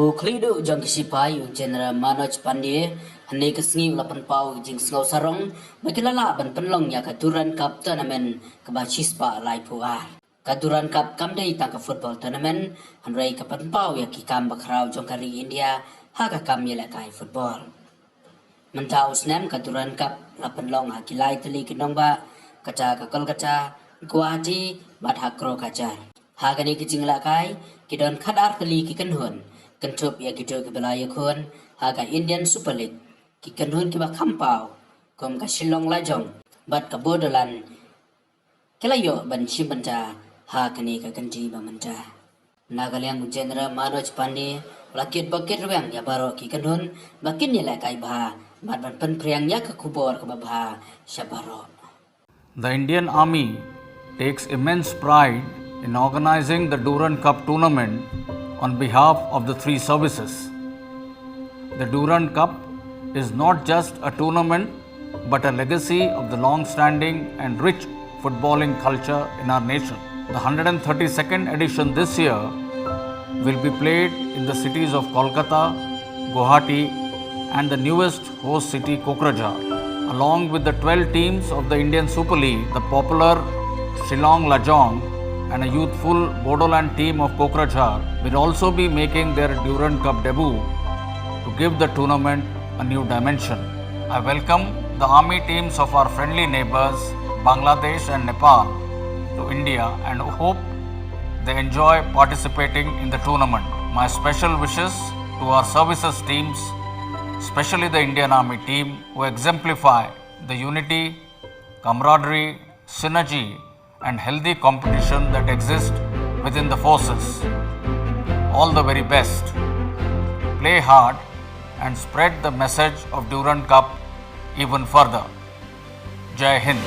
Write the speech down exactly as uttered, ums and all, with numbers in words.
U khlieh duh jong ki sipai u General Manoj Pandey hynne ka sngi u la pynpaw ka jingsngew sarong ba ki la lah ban pynlong ïa ka Durand Cup tournament kaba shispah laiphew ar. Ka Durand Cup kam dei tang ka football tournament, hynrei ka pynpaw ïa ki kam bakhraw jong ka ri India ha ka kam ïalehkai football. Mynta u snem ka Durand Cup la pynlong ha ki lai tylli ki nongbah, kata ka Kolkata, Guwahati bad ha Cochrane. Ha kane ka jingïalehkai ki don khatar tylli ki kynhun, kynthup ïa kito kiba la ïakhun ha ka Indian Super League, ki kynhun kiba kham paw kum ka Shillong Lajong bad ka Bodoland, ki la ïoh ban shim bynta ha kane ka kynti ba mynta. Na ka liang u General Manoj Pandey u la kit bok kit rwiang ïa baroh ki kynhun ba kin ïalehkai bha bad ban pynphriang ïa ka khubor kaba bha sha baroh. The Indian Army takes immense pride in organizing the Durand Cup tournament on behalf of the three services. The Durand Cup is not just a tournament but a legacy of the long standing and rich footballing culture in our nation. The hundred and thirty-second edition this year will be played in the cities of Kolkata, Guwahati, and the newest host city Cochrane. Along with the twelve teams of the Indian Super League, the popular Shillong Lajong and a youthful Bodoland team of Cochrane will also be making their Durand Cup debut to give the tournament a new dimension. I welcome the army teams of our friendly neighbors, Bangladesh and Nepal, to India and hope they enjoy participating in the tournament. My special wishes to our services teams, especially the Indian Army team, who exemplify the unity, camaraderie, synergy, and healthy competition that exists within the forces. All the very best. Play hard and spread the message of Durand Cup even further. Jai Hind.